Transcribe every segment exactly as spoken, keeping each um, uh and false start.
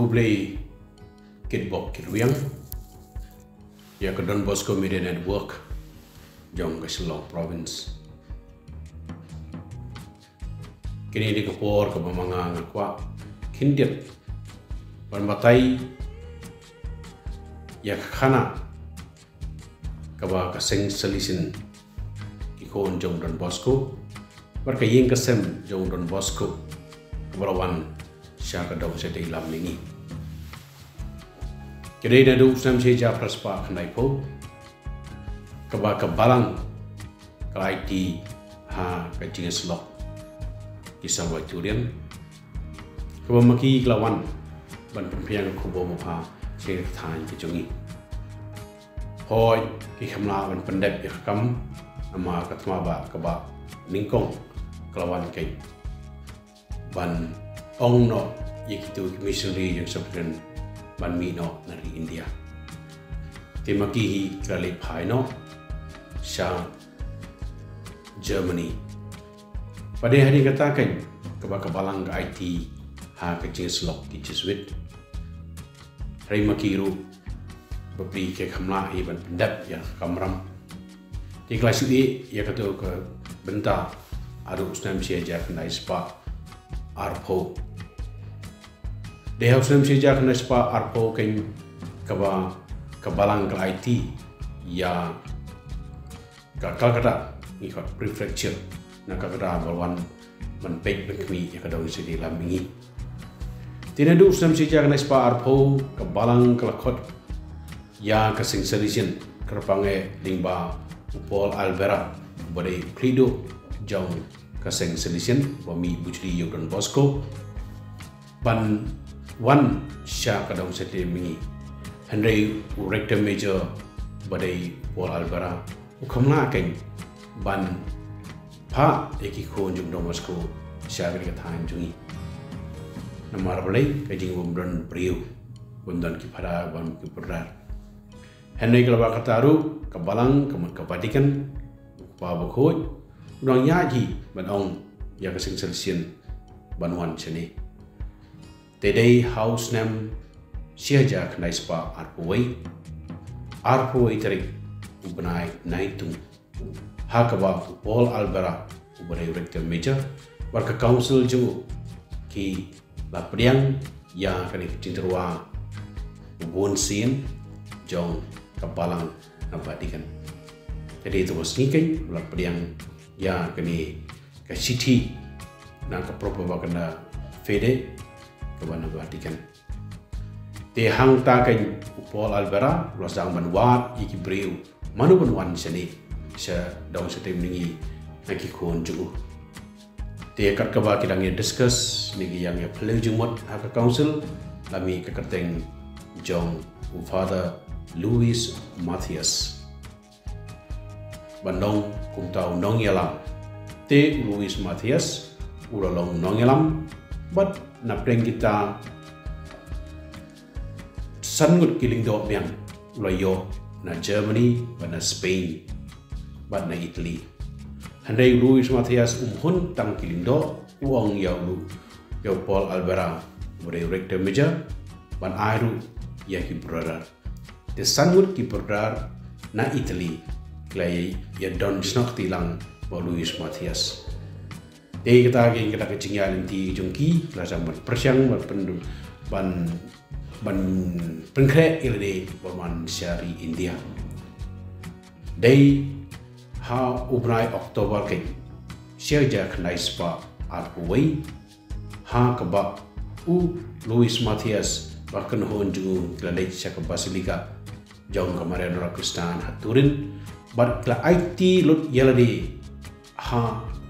Khublei kitbok kitrwiang ïa ka Don Bosco Media Network jong ka Shillong Province. Kine dei ki por kiba ma nga nga kwah khyndiat ban batai ïa ka khana kaba ka seng Salesian, ki khun jong Don Bosco bad ka ïing ka sem jong Don Bosco kaba la wan sha ka dong shatei lam mihngi. Ka dei naduh u snem shi hajar phra spah khyndai phew kaba ka Balang ka la aiti ha ka jingïasyllok ki salwai turian, kaba ma ki ka la wan ban pynphriang ka khubor mapha sha ka thaiñ ka jong ngi. Hooid, ki kham lah ban pyndep ïa ka kam, namar ka thma ba ka Bah Nyngkong ka la wan keiñ ban ong noh ïa kito ki missionary jong Sovereign ban mih noh na ri India. Te ma ki hi ki la leit phai noh sha Germany. Bad dei hadien kata keiñ kaba ka Balang ka aiti ha ka jingïasyllok ki Jesuit. Hynrei ma ki ruh bapli ki kham lah hi ban pyndep ïa ka kamram. Te ki la shu ïeh ïa kato ka bynta haduh u snem shi hajar khyndai spah arphew. Dei ha u snem shi hajar khyndai spah arphew keiñ kaba ka Balang ka la aiti ïa ka Calcutta, ngi khot prefecture na Calcutta, ba la wan ban peit ban khmih ïa ka dong shatei lam mihngi. Te naduh u snem shi hajar khyndai spah arphew ka Balang ka la khot ïa ka seng Salesian kyrpang eh lyngba u Paul Alvera uba dei u khlieh duh jong ka seng Salesian ba mih bujli ïa u Don Bosco ban wan sha ka dong shatei mihngi. Hynrei u Rector Major ba dei u Paul Alvera u kham lah keiñ ban phah ïa ki khun jong Don Bosco sha kane ka thaiñ jong ngi. Namar balei? Ka jingbym don briew, bym don ki phadar, bym don ki brother. Hynrei ka la ba kata ruh ka Balang, ka mut ka Vatican, u Kpa Bakhuid u nang ïaid hi ban ong ïa ka seng Salesian ban wan shane. Te dei ha u snem shi hajar khyndai spah arphew wei, arphew wei tarik u bnai Naitung, ha kaba u Paul Alvera uba dei u Rector Major bad ka council jong u ki la pdiang ïa kane ka jingtyrwa u bun sien jong ka Balang na Vatican. Te dei ha uta u sngi keiñ ba la pdiang ïa kane ka shithi na ka Propaganda Fide kaba na Vatican. Te hangta keiñ u Paul Alvera u la sdang ban wad ïa ki briew mano ban wan shane sha dong shatei mihngi na ki khun jong u. Te kat kaba ki dang ïa discuss ne ki dang ïa phylliew jingmut ha ka council, la mih ka kyrteng jong u Father Louis Mathias ban long kumta u nongïalam. Te u Louis Mathias u la long nongïalam bad na pdeng kita san ngut ki lyngdoh biang u la ïoh na Germany bad na Spain bad na Italy. Hynrei u Louis Mathias um hun tang ki lyngdoh, u ong ïa u, ïa u Paul Alvera uba dei u Rector Major ban ai ruh ïa ki brother. Te san ngut ki brother na Italy ki la ïa, ïa don shnong kti lang bad u Louis Mathias. Te kata ka, kata ka jingïaid lynti jong ki, ki la sdang ban pyrshang ban pyn, ban, ban pynkhreh ïa lade ban wan sha ri India. Dei ha u bnai October keiñ shi hajar khyndai spah arphew wei, ha kaba u Louis Mathias bad ka kynhun jong u ki la leit sha ka Basilica jong ka Maria Nongïarap Khristan ha Turin bad ki la aiti lut ïa lade ha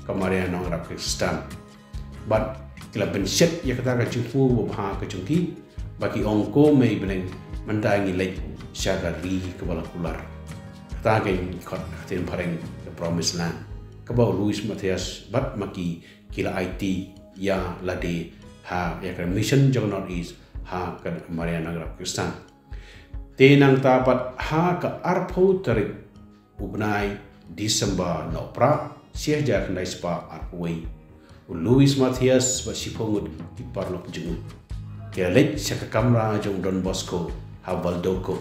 ka Maria Nongïarap Khristan. Bad ki la pynshet ïa kata ka jingthmu babha ka jong ki, ba ki ong, ko mei bneng, mynta ngi leit sha ka ri kaba la kular. Kata ka ngi khot ha ka ktien phareng the Promised Land, kaba u Louis Mathias bad ma ki ki la aiti ïa lade ha, ïa ka mission jong North East ha ka Maria Nongïarap Khristan. Te nangta pat ha ka arphew tarik u bnai December, nohprah shi hajar khyndai spah arphew wei, u Louis Mathias bad shiphew ngut ki paralok jong u ki la leit sha ka kamra jong Don Bosco ha Valdoco.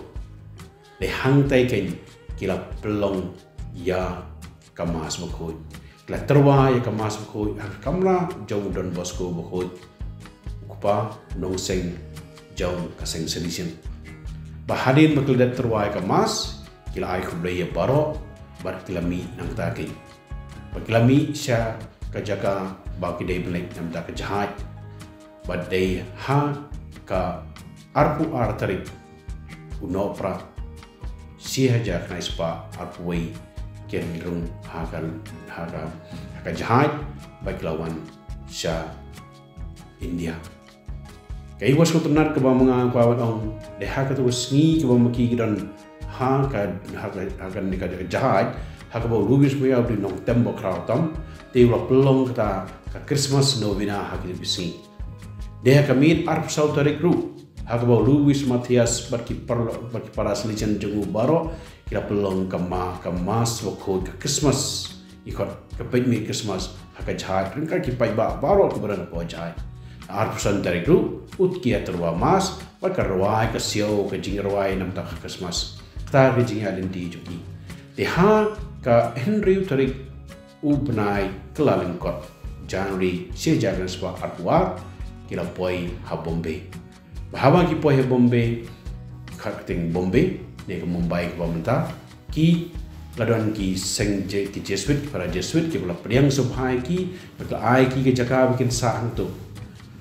Dei hangtai kein ki la pynlong ïa ka Mass Bakhuid. Ki la tyrwa ïa ka Mass Bakhuid ha ka kamra jong Don Bosco Bakhuid, u kpa nongseng jong ka seng Salesian. Ba hadien ba ki la dep tyrwa ïa ka Mass, ki la ai khublei ïa baroh bad ki la mih nangta kein. Ba ki la mih sha ka jaka ba ki dei ban leit namar ka jahaj. Ba dei ha ka arphew ar tarik u Nohprah shi hajar khyndai spah arphew wei, kin rung ha ka, ha ka, ha ka jahaj ba ki la wan sha India. Kaei kaba sngewtynnat kaba ma nga kwah ban ong, dei ha kato ka sngi kaba ma ki ki don ha ka, ha ka, ha ka, ka jahaj, ha kaba u Luis Maria u dei nongtem bakhraw tam, te u la pynlong kata ka Christmas novena ha kine ki sngi. Dei ha ka miet arphew saw tarik ruh, ha kaba u Luis Matthias bad ki paralok, bad ki para Salesian jong u baroh, ki la pynlong ka ma, ka Mass Bakhuid, ka Christmas, i khot ka pynmih Christmas ha ka jahaj, ryngkat ki paidbah baroh kiba don hapoh jahaj. Arphew san tarik ruh, u ki ïa tyrwa Mass bad ka rwai ka siaw, ka jingrwai namar ka Christmas. Kata ka jingïaid lynti jong ki. Te ha ka hynriew tarik u bnai Kyllalyngkot, January shi hajar khyndai spah arphew ar, ki la poi ha Bombay. Ba haba ki poi ha Bombay, ka kyrteng Bombay ne ka Mumbai kaba mynta, ki la don ki seng Je-, ki Jesuit, ki para Jesuit kiba la pdiang sngewbha ïa ki, bad la ai ki ka jaka ba kin sah hangto.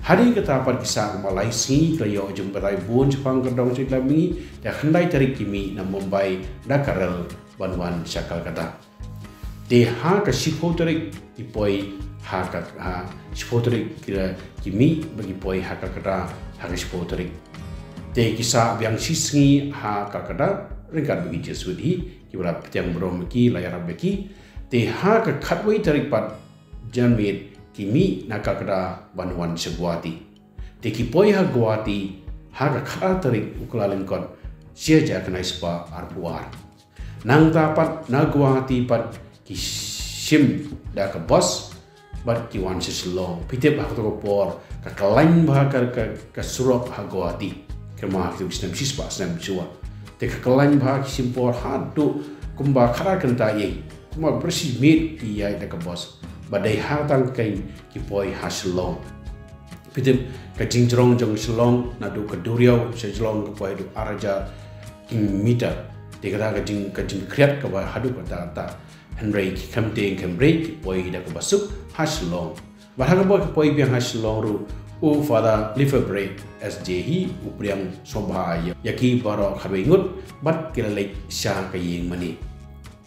Hadien kata pat ki sah kumba lai sngi, ki la ïoh jingbatai bun shaphang ka dong sha ka mihngi. Te ha khyndai tarik ki mih na Mumbai da ka rel ban wan sha Calcutta. Te ha ka shiphew tarik ki poi ha ka, ha shiphew tarik ki la, ki mih bad ki poi ha Calcutta ha ka shiphew tarik. Te ki sah biang shi sngi ha Calcutta ryngkat bad ki Jesuit hi, kiba la pdiang burom ïa ki, la ïarap ïa ki. Te ha ka khatwei tarik pat, janmiet, ki mih na Calcutta ban wan sha Guwahati. Te ki poi ha Guwahati ha ka khatar tarik u Kyllalyngkot shi hajar khyndai spah arphew ar. Nangta pat na Guwahati pat ki shim da ka bus bad ki wan sha Shillong. Phi tip ha kato ka por ka khlaiñ bha ka, ka, ka surok ha Guwahati. Kyrma ha kato ka snem shispah snem shuwa. Te ka khlaiñ bha, ki shim por haduh kumba khatar kynta ïa, kumba byrsi miet ki ïaid da ka bus. Ba dei ha tang kein ki poi ha Shillong. Phi tip ka jingjrong jong Shillong naduh ka duriaw sha Shillong ka poi haduh ar hajar kilometer. Te kata ka jing, ka jingkhriat kaba haduh katta katta. Hynrei ki khlem tieng khlem bret ki poi da kaba suk ha Shillong. Bad ha kaba ki poi biang ha Shillong ruh, u Father Lefebvre S J hi u pdiang sngewbha ïa, ïa ki baroh khatwei ngut bad ki la leit sha ka ïing mane.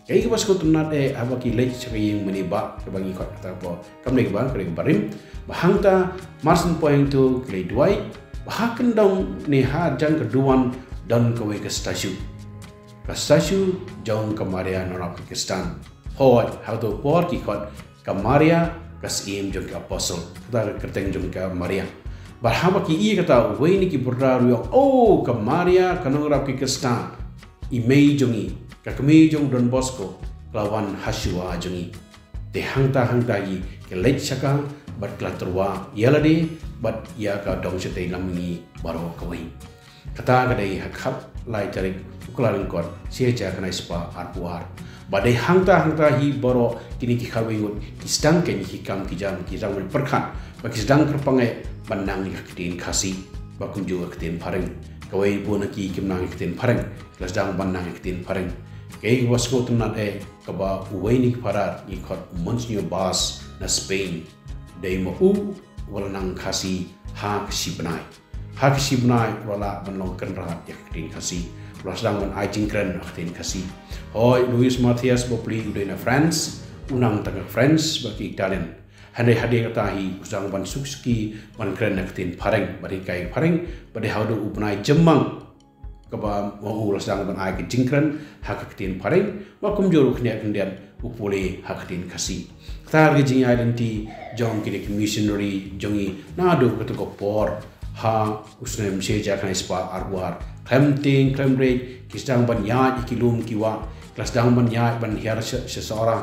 Kaei kaba sngewtynnat eh, haba ki leit sha ka ïing mane bah, kaba ngi khot kata ba kam dei kaba, ka dei kaba rim. Ba hangta, mar syn poi hangto ki leit duwai, ba ha kyndong ne hajan ka duwan don kawei ka statue. Ka statue jong ka Maria Nongrap ki Khristan. Hooid, ha kato ka por ki khot ka Maria ka syiem jong ki apostle. Kata ka kyrteng jong ka Maria. Bad haba ki ïohi kata, uwei na ki brother ruh u ong, "Oh, ka Maria ka Nongrap ki Khristan, i mei jong ngi, ka kmie jong Don Bosco, ka la wan ha shuwa jong ngi." Te hangta hangta hi ki leit sha ka bad ki la tyrwa ïa lade bad ïa ka dong shatei lam mihngi baroh kawei. Kata ka dei ha ka khatlai tarik u Kyllalyngkot shi hajar khyndai spah arphew ar. Ba dei hangta hangta hi baroh kine ki khatwei ngut ki sdang kein ki kam ki jam, ki sdang ban pyrkhat, ba ki sdang kyrpang eh ban nang ïa ka ktien Khasi. Ba kumjuh ka ktien Phareng. Kawei bun na ki kim nang ïa ka ktien Phareng, ki la sdang ban nang ïa ka ktien Phareng. Kaei kaba sngewtynnat eh, kaba uwei na ki brother ngi khot u Monsignor Bas na Spain. Dei ma u uba la nang Khasi ha ka shi bnai. Ha ka shi bnai u la lah ban long kynrad ïa ka ktien Khasi. U la sdang ban ai jingkren ha ka ktien Khasi. Hooid, Luis Matthias bapli u dei na France, u nang tang ha France bad ki Italian. Hynrei hadien kata hi u sdang ban suk suki ban kren ha ka ktien Phareng, ban hikai Phareng, bad dei haduh u bnai Jymmang kaba ma u la sdang ban ai ka jingkren ha ka ktien Phareng, bad kumjuh ruh khyndiat khyndiat u pule ha ka ktien Khasi. Kata ka jingïaid lynti jong kine ki missionary jong ngi naduh kato ka por ha u snem shi hajar khyndai spah arphew ar. Khlem tieng khlem bret ki sdang ban ïaid ïa ki lum ki wah, ki la sdang ban ïaid ban hiar sha, sha Sohra.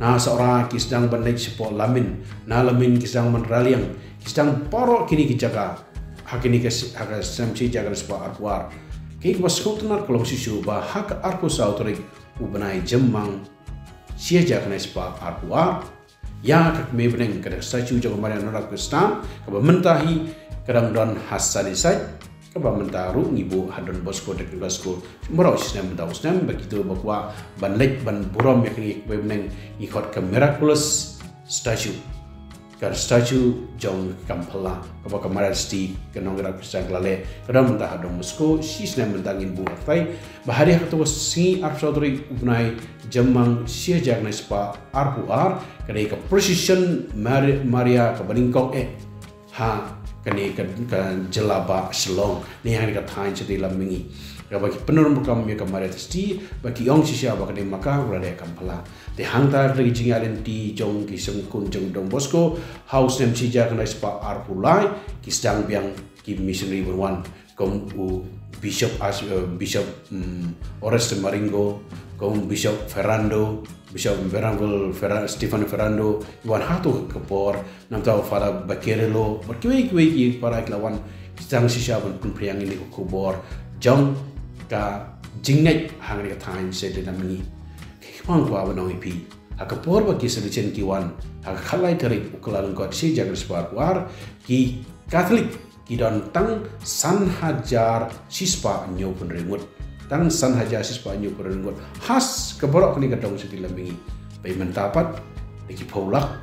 Na Sohra ki sdang ban leit shapoh Lamin, na Lamin ki sdang ban raliang, ki sdang baroh kine ki jaka. ha kine ka, ha ka snem shi hajar khyndai spah arphew ar. Kaei kaba sngewtynnat ka long shisha ba ha ka arphew saw tarik u bnai Jymmang shi hajar khyndai spah arphew ar, ïa ka kmie bneng, ka dei ka statue jong ka Maria Noda Kristan, kaba mynta hi ka dang don ha Sunnyside, kaba mynta ruh ngi buh ha Don Bosco Technical School, mraw snem mynta u snem, ba kito ba kwah ban leit ban burom ïa kane ka kmie bneng, ngi khot ka miraculous statue. Ka statue jong ka Kam Phylla, kaba ka Maria Theisotti, ka nongïarap Khristan ka la leh, ka don mynta ha Don Bosco, shi snem mynta ngin buh ha kata. Ba hadien kata ka sngi arphew saw tarik u bnai Jymmang shi hajar khyndai spah arphew ar, ka dei ka procession Mar-, Maria kaba nyngkong eh ha kane ka, ka jylla ba Shillong, ne ha kane ka thaiñ Shillong, kaba ki pynrem rukom ïa ka Maria Theisotti, ba ki ong shisha ba kane ma ka u la leh Kam Phylla. Te hangta ka dei ka jingïaid lynti jong ki seng khun jong Don Bosco, ha u snem shi hajar khyndai spah arphew lai, ki sdang biang ki missionary ban wan, kum u Bishop As-, eh, Bishop, mm, Oreste Marengo, kum Bishop Ferrando, Bishop Venerable Ferra-, Stephen Ferrando, wan ha tu ka por, nangta u Father Beccarello, bad kiwei kiwei ki para ki la wan, ki sdang shisha ban pynphriang ïa kane ka khubor jong ka jingngeit ha kane ka thaiñ Shillong. Ki khmang kwah ban ong ïa phi, ha ka por ba ki Salesian ki wan ha ka khatlai tarik u Kyllalyngkot shi hajar khyndai spah arphew ar, ki Katholik ki don tang san hajar shispah hynñiewphew hynriew ngut. Tang san hajar shispah hynñiewphew hynriew ngut ha ka baroh kane ka dong Shillong. Bad mynta pat da ki phew lak,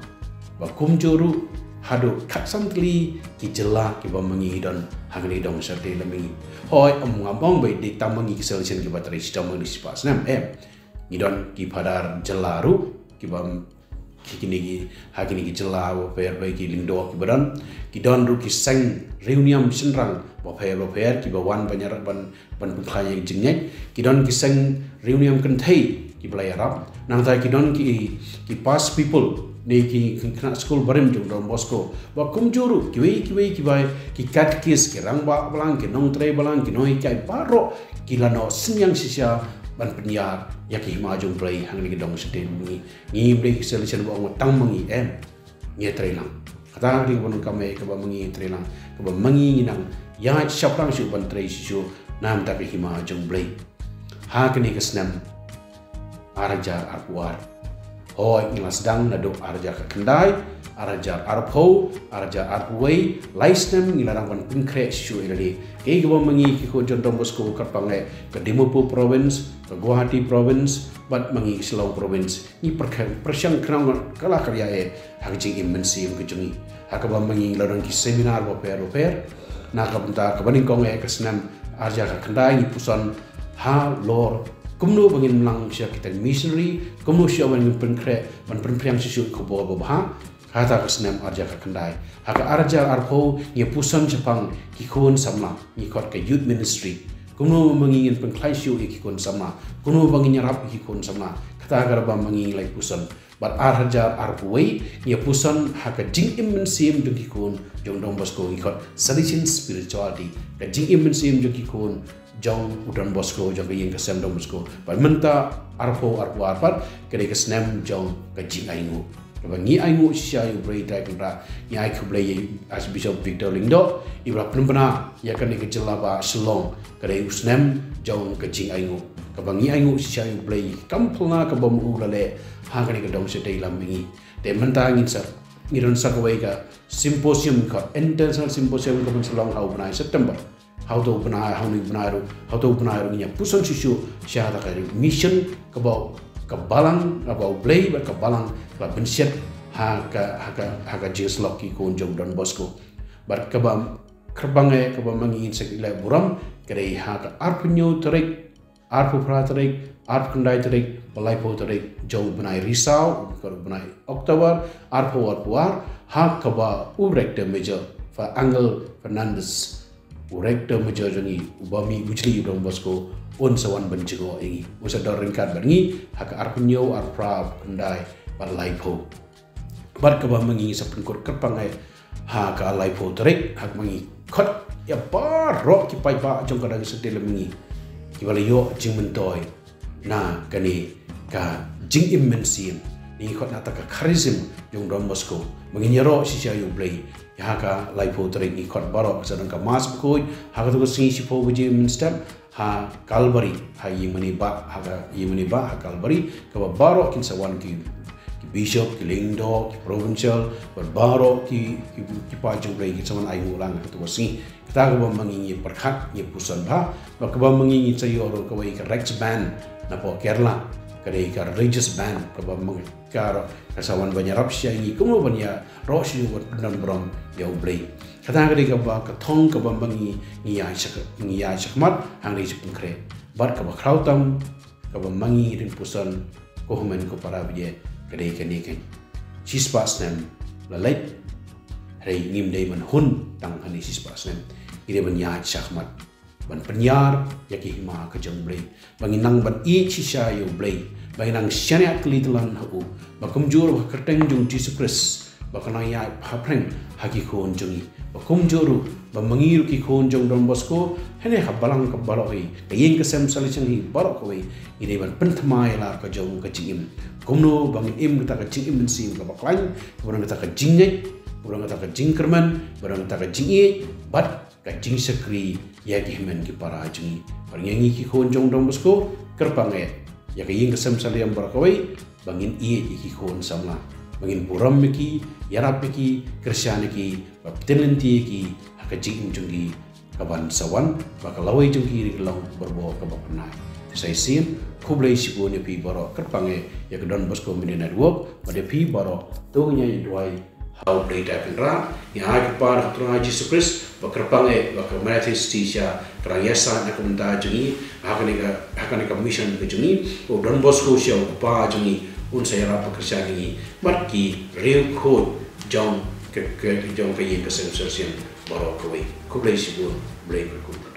ba kumjuh ruh haduh khatsan tylli ki jylla kiba ma ngi don ha kane ka dong Shillong. Hooid, ym ngam ong ba dei tang ma ngi ki Salesian kiba trei shitom ha kine shispah snem, em. Ngi don ki phadar jylla ruh kiba ki kine ki, ha kine ki jylla bapher bapher, ki lyngdoh kiba don. Ki don ruh ki seng riewniam shynrang bapher bapher kiba wan ban ïarap, ban, ban pynkhlaiñ ïa ka jingngeit. Ki don ki seng riewniam kynthei kiba la ïarap. Nangta ki don ki, ki past pupil, ne ki khynnah skul barim jong Don Bosco. Bad kumjuh ruh kiwei kiwei kiba, ki katekis, ki rangbah balang, ki nongtrei balang, ki nonghikai baroh, ki la noh synñiang shisha ban pynïar ïa ka hima jong U Blei ha kane ka dong Shillong. Ngi, ngim dei ki Salesian ba ong tang ma ngi, em. Ngi trei lang. Kata ka dei kaba nang kumne, kaba ma ngi trei lang, kaba ma ngi nang ïaid shaphrang shuh ban trei shisha na ka bynta ka hima jong U Blei. Ha kane ka snem ar hajar arphew ar, hooid, ngi la sdang naduh ar hajar khatkhyndai, ar hajar arphew, ar hajar arphew wei, lai snem ngi la dang ban pynkhreh shisha ïa lade. Kaei kaba ma ngi ki khun jong Don Bosco kyrpang eh, ka Dimapur Province, ka Guwahati Province, bad ma ngi Shillong Province, ngi pyrkhat, pyrshang kynmaw ka la ka ïa eh ha ka jingim mynsiem ka jong ngi, ha kaba ma ngi la don ki seminar bapher bapher. Na ka bynta kaba nyngkong eh ka snem ar hajar khatkhyndai, ngi puson halor kumno ba ngin ym lang sha kita ki missionary, kumno shuh ban ngin pynkhreh, ban pynphriang shisha ka khubor babha. Kata ka snem ar hajar khatkhyndai. Ha ka ar hajar arphew ngi puson shaphang ki khun samla, ngi khot ka youth ministry. Kumno ma ngi ngin pynkhlaiñ shisha ïa ki khun samla, kumno ba ngin ïarap ïa ki khun samla. Kata kaba ma ngi la puson. Bad ar hajar arphew wei ngi puson ha ka jingim mynsiem jong ki khun jong Don Bosco, ngi khot Salesian Spirituality. Ka jingim mynsiem jong ki khun jong u Don Bosco, jong ka ïing ka sem Don Bosco. Bad mynta arphew arphew ar pat ka dei ka snem jong ka jingainguh. Kaba ngi ainguh shisha ïa U Blei Trai Kynrad, ngi ai khublei ïa Archbishop Victor Lyngdoh, iba la pynbna ïa kane ka jylla ba Shillong, ka dei u snem jong ka jingainguh. Kaba ngi ainguh shisha ïa U Blei, kam pynlong kaba ma u la leh ha kane ka dong shatei lam ngi. Te mynta ngin sa, ngi don sa kawei ka symposium, ka international symposium, ka ban sa long ha u bnai September. Ha uto u bnai, ha une u bnai ruh, ha uto u bnai ruh ngin ïa puson shisha sha kata ka mission kaba, ka balang kaba U Blei bad ka balang kaba pynshet ha ka, ha ka, ha ka jingïasyllok ki khun jong Don Bosco. Bad kaba kyrpang eh, kaba ma ngi ngin sa leh burom, ka dei ha ka arphew hynñiew tarik, arphew phra tarik, arphew khyndai tarik, bad laiphew tarik jong u bnai Risaw, u bnai October, arphew arphew ar, ha kaba u Rector Major, Father Angel Fernandez, u Rector Major jong ngi, uba mih bujli u Don Bosco, un sa wan ban jngoh ïa ngi, un sa don ryngkat bad ngi ha ka arphew hynñiew, arphew phra, arphew khyndai bad laiphew. Bad kaba ma ngi sa pynkut kyrpang eh ha ka laiphew tarik, ha kaba ngi khot ïa baroh ki paidbah jong ka dong Shillong, ma ngi kiba la ïoh jingmyntoi na kane ka jingim mynsiem, ngi khot na kata ka charism jong Don Bosco. Ba ngin ïaroh shisha ïa U Blei. Ïa ha ka laiphew tarik ngi khot baroh, sa don ka Mass bakhuid ha kato ka sngi shiphew baje mynstep ha Kalbari, ha ïing mane bah, ha ka ïing mane bah ha Kalbari, kaba baroh kin sa wan ki, ki bishop, ki lyngdoh, ki provincial, bad baroh ki, ki, ki paid jong U Blei kin sa wan ai nguh lang ha kato ka sngi. Kata kaba ma ngi ngi pyrkhat, ngi puson bha, bad kaba ma ngi ngi sa ïoh ruh kawei ka Rex Band napoh Kerala, ka dei ka religious band, kaba ma ngi ka ruh ka sa wan ban ïarap shisha ïa ngi kumno ban ïaroh shisha bad pyndon burom ïa U Blei. Kata ka dei kaba ka thong kaba ma ngi ngi ïaid sha, ngi ïaid shakhmat hangne sha Pynkhreh. Bad kaba khraw tam kaba ma ngi rin puson, ko hynmen ko para baieit, ka dei kane, kane. Shispah snem la leit, hynrei ngim dei ban hun tang hangne shispah snem. Ngi dei ban ïaid shakhmat ban pynïar ïa ka hima ka jong U Blei, ba ngin nang ban ïeit shisha ïa U Blei, ba ngin nang shaniah kylli tyllon ha u, ba kumjuh ruh ha ka kyrteng jong U Jisu Khrist ba kan nang ïaid hapdeng ha ki khun jong ngi, ba kumjuh ruh ba ma ngi ruh ki khun jong Don Bosco, hangne ha balang ka baroh hi, ka ïing ka sem Salvation hi baroh kawei, ngi dei ban pynthymmai ïa la ka jong ka jingim. Kumno ba ngin im kata ka jingim mynsiem kaba khlaiñ, kaba don kata ka jingngeit, kaba don kata ka jingkyrmen, kaba don kata ka jingïeit, bad ka jingshakri ïa ki hynmen ki para jong ngi. Bad ngi, ngi ki khun jong Don Bosco, kyrpang eh ïa ka ïing ka sem Salem baroh kawei, ba ngin ïeit ïa ki khun samla, ba ngin burom ïa ki, ïarap ïa ki, kyrshan ïa ki, ba pynlynti ïa ki ha ka jingim jong ki kaban sa wan, ba ka lawei jong ki ri ka long barabor kaba pynai. Te sa shisien, khublei shibun ïa phi baroh, kyrpang eh ïa ka Don Bosco Media Network, bad ïa phi baroh, to ngin ïa duwai ha U Blei Trai Kynrad, ïa ha ka kpa na ka Trai Jisu Khrist, ba kyrpang eh ba ka Mother Teresa ka nang ïasaid na ka bynta jong ngi, ha kane ka, ha kane ka mission ka jong ngi, u Don Bosco sha u kpa jong ngi, un sa ïarap ba kyrshan ïa ngi, bad ki riewkhuid jong ka, ka, jong ka ïing ka sem Salvation baroh kawei. Khublei shibun, Blei kyrkhu.